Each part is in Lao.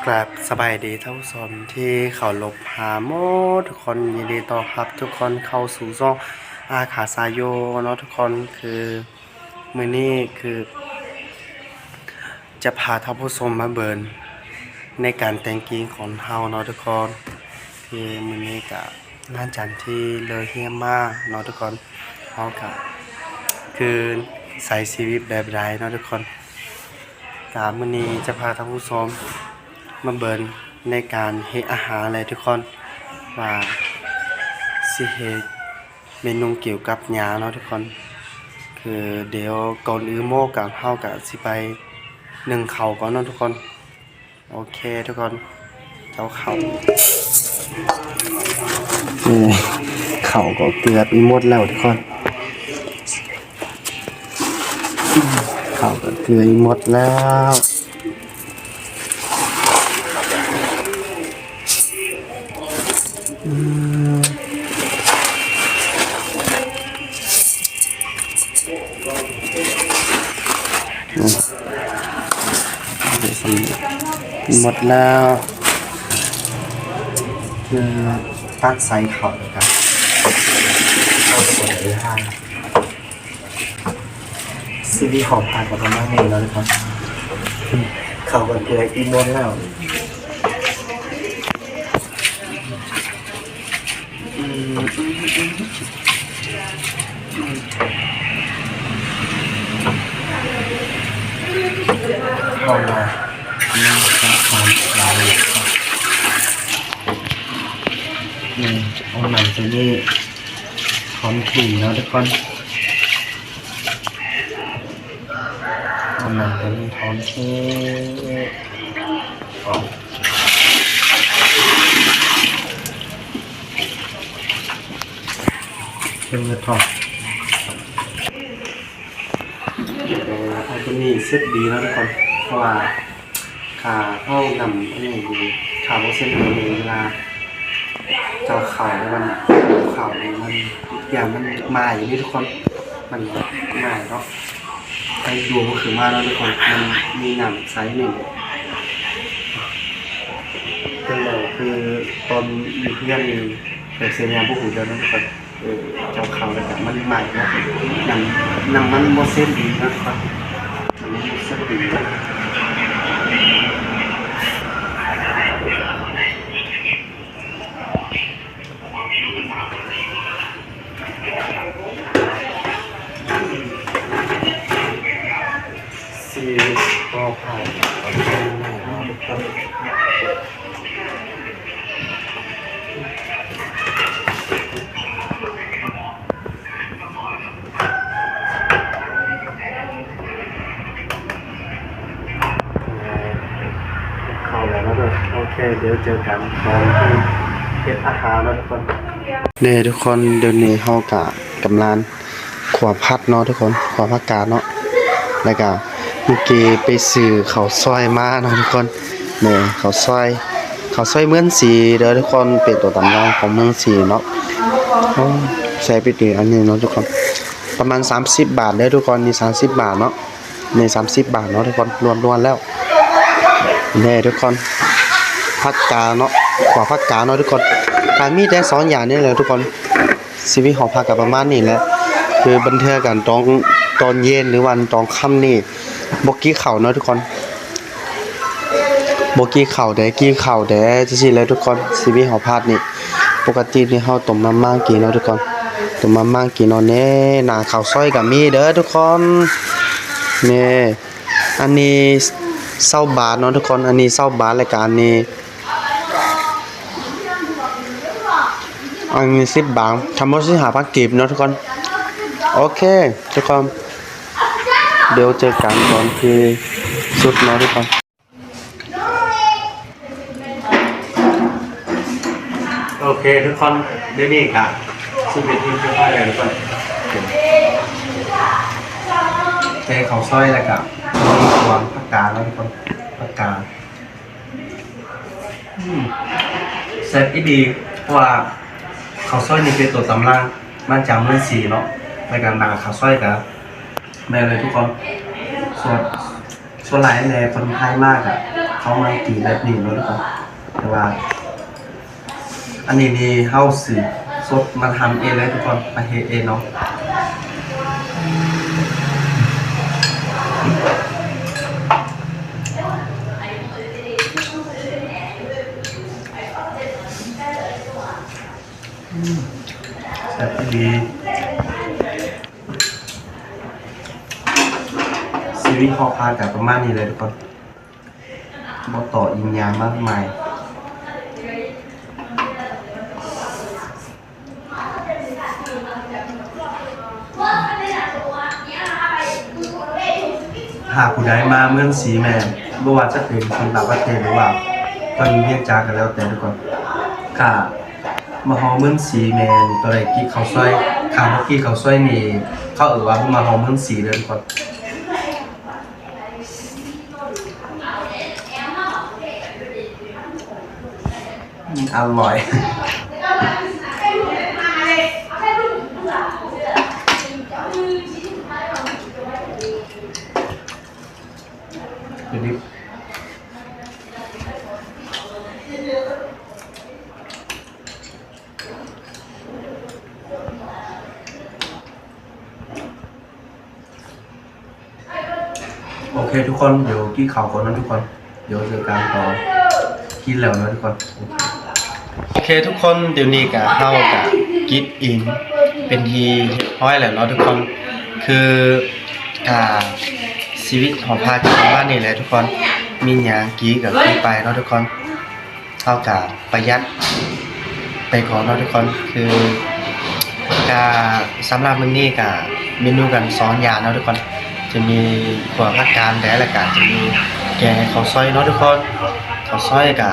ກາບສະບາຍດີທ່ານຜູ້ຊົມທີ່ເຄົາລົບຫາໝົດທຸກຄົນ, ຍິນດີຕ້ອນຮັບທຸກຄົນເຂົ້າສູ່ຊ່ອງອາຄາຊາໂຍເນາະທຸກຄົນ. ຄືມື້ນີ້ຄືຈະພາທ່ານຜູ້ຊົມມາເບິ່ງໃນການແຕ່ງກິນຂອງເຮົາເນາະທຸກຄົນ. ຄືມື້ນີ້ກະ ຫຼັງຈາກທີ່ເລີກຮຽນມາເນາະທຸກຄົນ, ເຮົາກະຄືໃຊ້ຊີວິດແບບໃດເນາະທຸກຄົນ. ກະມື້ນີ້ຈະພາທ່ານຜູ້ຊົມມາເບິ່ງໃນການເຮັດອາຫານແຫຼະທຸກຄົນ ວ່າຊິເຮັດເມນູກ່ຽວກັບຫຍັງເນາະທຸກຄົນ. ຄືດຽວກ່ອນອື່ນໝົດກະ ເຮົາກະຊິໄປໜຶ້ງເຂົ້າກ່ອນເນາະທຸກຄົນ. ໂອເຄທຸກຄົນ ເຈົ້າເຂົ້າ ເອີ ເຂົ້າກໍເກືອບອີ່ໝົດແລ້ວທຸກຄົນ, ເຂົ້າກໍເກືອບອີ່ໝົດແລ້ວ. ອືມ ໝົດແລ້ວ ຄືຕັກໃສ່ເຂົ້າແລ້ວກໍ ຊີວິດຂອງພາກກໍປະມານນີ້ເນາະທຸກຄົນ, ເຂົ້າກໍເກືອອີ່ໝົດແລ້ວ. ເຂົ້າມາ ເອົາໜັງໂຕນີ້ ຄອນຄີເນາະທຸກຄົນ, ເອົາໜັງໂຕນີ້ຄອນຄີອອກ ເປັນເໝິດເນາະ. ເອີ ເອົາໂຕນີ້ເຊັດດີເນາະທຸກຄົນ, ເພາະວ່າ ຖ້າເຮົານຳອັນນີ້ ຖ້າບໍ່ເຊັດດີ ເວລາເຈົ້າເຂົ້າແລ້ວມັນ ເຂົ້ານີ້ມັນ ຢ່າງມັນໄໝ້ເດ້ທຸກຄົນ, ມັນໄໝ້ເນາະ. ໃຫ້ດູຄືມາເນາະທຸກຄົນ, ມັນມີນ້ຳໃສນີ້ ເປັນແລ້ວ ຄືຕອນຢູ່ເຮືອນນີ້ ແບບເສຍຫຍັງບໍ່ຮູ້ເລື່ອງເນາະທຸກຄົນ. ເອີ ເຈົ້າເຂົ້າແລ້ວກໍມັນໄໝ້ເນາະ, ນ້ຳ ນ້ຳມັນບໍ່ເຊັດດີເນາະ, ນ້ຳມັນບໍ່ເຊັດດີເນາະ. ຊີວິດກໍຜ່ານໄປແບບນີ້ເນາະທຸກຄົນ. ເຂົ້າແລ້ວເນາະທຸກຄົນ, ໂອເຄ ດຽວເຈີກັນຕອນທີ່ເຮັດອາຫານເນາະທຸກຄົນ. ເດ້ທຸກຄົນ, ດຽວນີ້ເຮົາກະກຳລັງ ຂົ້ວຜັກເນາະທຸກຄົນ, ຂົ້ວຜັກກາດເນາະ. ແລ້ວກະມື້ກີ້ໄປຊື້ເຂົ້າຊອຍມາເນາະທຸກຄົນ. ແມ່ນ ເຂົ້າຊອຍ ເຂົ້າຊອຍເມືອງສີເດີທຸກຄົນ, ເປັນຕົວຕຳລາງຂອງເມືອງສີເນາະ. ໂອ້ ແຊບອີ່ຫຼີອັນນີ້ເນາະທຸກຄົນ, ປະມານສາມສິບບາດເດີທຸກຄົນ, ນີ້ສາມສິບບາດເນາະ, ນີ້ສາມສິບບາດເນາະທຸກຄົນ, ລວມໆແລ້ວ. ແມ່ນທຸກຄົນ, ຜັກກາດເນາະ, ຂົ້ວຜັກກາດເນາະທຸກຄົນ. ກະມີແຕ່ສອງຢ່າງນີ້ແຫຼະທຸກຄົນ. ຊີວິດຫອພັກກໍປະມານນີ້ແຫຼະ, ຄືບາງເທື່ອກັນຕອນ ຕອນເຢັນ ຫຼືວ່າຕອນຄ່ຳນີ້ ບໍ່ກິນເຂົ້າເນາະທຸກຄົນ, ບໍ່ກິນເຂົ້າແດ່ ກິນເຂົ້າແດ່ ຈັ່ງຊີ້ແຫຼະທຸກຄົນ. ຊີວິດຫອພັກນີ້ ປົກກະຕິນີ້ເຮົາຕົ້ມມາມ່າກິນເນາະທຸກຄົນ, ຕົ້ມມາມ່າກິນເນາະ. ແນ່ ໜ້າເຂົ້າຊອຍກໍມີເດີທຸກຄົນ. ແນ່ ອັນນີ້ຊາວບາດເນາະທຸກຄົນ, ອັນນີ້ຊາວບາດ ແລ້ວກໍອັນນີ້ ອັນນີ້ສິບບາດ, ທັງໝົດສິບຫ້າພັນກີບເນາະທຸກຄົນ. ໂອເຄທຸກຄົນ, ດຽວເຈີກັນຕອນທີ່ສຸດເນາະທຸກຄົນ. ໂອເຄທຸກຄົນ, ດຽວນີ້ກະຊິເປັນທີ່ຮຽບຮ້ອຍແລ້ວທຸກຄົນ. ແຕ່ເຂົ້າຊອຍ ແລ້ວກະມີພວກຜັກກາດເນາະທຸກຄົນ, ຜັກກາດ. ອືມ ແຊບອີ່ຫຼີ ເພາະວ່າເຂົ້າຊອຍນີ້ເປັນຕົວຕຳລາງມາຈາກເມືອງສີເນາະ, ແລ້ວກໍໜ້າເຂົ້າຊອຍກໍແມ່ນເລີຍທຸກຄົນ. ສ່ວນ ສ່ວນຫຼາຍແຫຼະ ຄົນໄທມາກະ ເຂົ້າມາກິນແບບນີ້ເນາະທຸກຄົນ ແຕ່ວ່າອັນນີ້ນີ້ເຮົາຊື້ສົດມາທຳເອງເລີຍທຸກຄົນ ມາເຮັດເອງເນາະ. ແຊບອີ່ຫຼີ. ຊີວິດຫໍພາກະປະມານນີ້ແຫຼະທຸກຄົນ ບໍ່ຕໍ່ອີ່ຫຍັງມາກມາຍ. ຖ້າຜູ້ໃດມາເມືອງສີແມ່ນ ບໍ່ວ່າຈະເປັນຄົນຕ່າງປະເທດ ຫຼືວ່າຄົນວຽງຈັນກະແລ້ວແຕ່ທຸກຄົນ ກະມາຮອດເມືອງສີແມ່ນຕ້ອງໄດ້ກິນເຂົ້າຊອຍ ຖ້າບໍ່ກິນເຂົ້າຊອຍນີ້ ເຂົາເອີ້ນວ່າບໍ່ມາຮອດເມືອງສີເດີທຸກຄົນ. ອະລ່ອຍ. ໂອເຄທຸກຄົນ ດຽວກິນເຂົ້າກ່ອນເນາະທຸກຄົນ ດຽວເຈີກັນຕອນກິນແລ້ວເນາະທຸກຄົນ. ໂອເຄທຸກຄົນ ດຽວນີ້ກະເຮົາກະກິນອີ່ມເປັນທີ່ຮຽບຮ້ອຍແລ້ວເນາະທຸກຄົນ ຄືກະຊີວິດຂອງພາກະປະມານນີ້ແຫຼະທຸກຄົນ ມີຫຍັງກິນກະກິນໄປເນາະທຸກຄົນ. ເຮົາກະປະຢັດໄປກ່ອນເນາະທຸກຄົນ ຄືກະສຳລັບມື້ນີ້ກະເມນູກະສອງຢ່າງເນາະທຸກຄົນ ຈະມີຂົ້ວຜັກກາດແດ່ ແລ້ວກະຈະມີແກງເຂົ້າຊອຍເນາະທຸກຄົນ. ເຂົ້າຊອຍກະ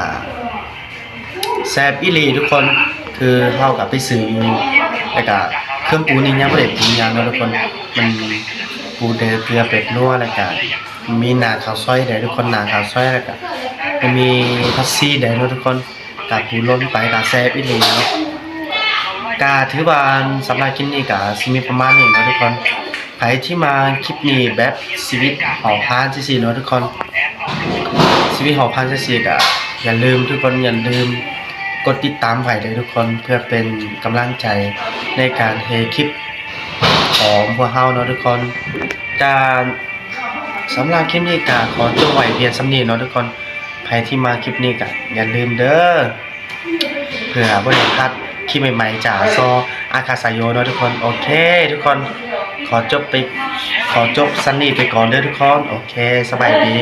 ແຊບອີ່ຫຼີທຸກຄົນ ຄືເຮົາກະໄປຊື້ຢູ່ ແລ້ວກະເຄື່ອງປຸງນີ້ຍັງບໍ່ໄດ້ປຸງຫຍັງເນາະທຸກຄົນ ມັນປູແຕ່ເກືອ ແປ້ງນົວ ແລ້ວກະ ມີໜ້າເຂົ້າຊອຍແດ່ທຸກຄົນ ໜ້າເຂົ້າຊອຍ ແລ້ວກະມີຜັກຊີແດ່ເນາະທຸກຄົນ ກະປູລົງໄປກະແຊບອີ່ຫຼີເນາະ. ກະຖືວ່າສຳລັບຄລິບນີ້ກະຊິມີປະມານນີ້ເນາະທຸກຄົນ ໃຜທີ່ມັກຄລິບນີ້ແບບຊີວິດເຮົາຜ່ານຊື່ໆເນາະທຸກຄົນ ຊີວິດເຮົາຜ່ານຊື່ໆກະຢ່າລືມທຸກຄົນ ຢ່າລືມກົດຕິດຕາມໄວ້ເດີທຸກຄົນ ເພື່ອເປັນກຳລັງໃຈໃນການເຮັດຄລິບຂອງພວກເຮົາເນາະທຸກຄົນ. ກະ ສຳລັບຄລິບນີ້ກະຂໍຈົບໄວ້ພຽງສ່ຳນີ້ເນາະທຸກຄົນ ໃຜທີ່ມັກຄລິບນີ້ກະຢ່າລືມເດີ ເພື່ອບໍ່ໄດ້ພາດຄລິບໃໝ່ໆຈາກຊໍອາຄາສາໂຍເນາະທຸກຄົນ. ໂອເຄທຸກຄົນ ຂໍຈົບໄປ ຂໍຈົບສ່ຳນີ້ໄປກ່ອນເດີທຸກຄົນ. ໂອເຄ ສະບາຍດີ.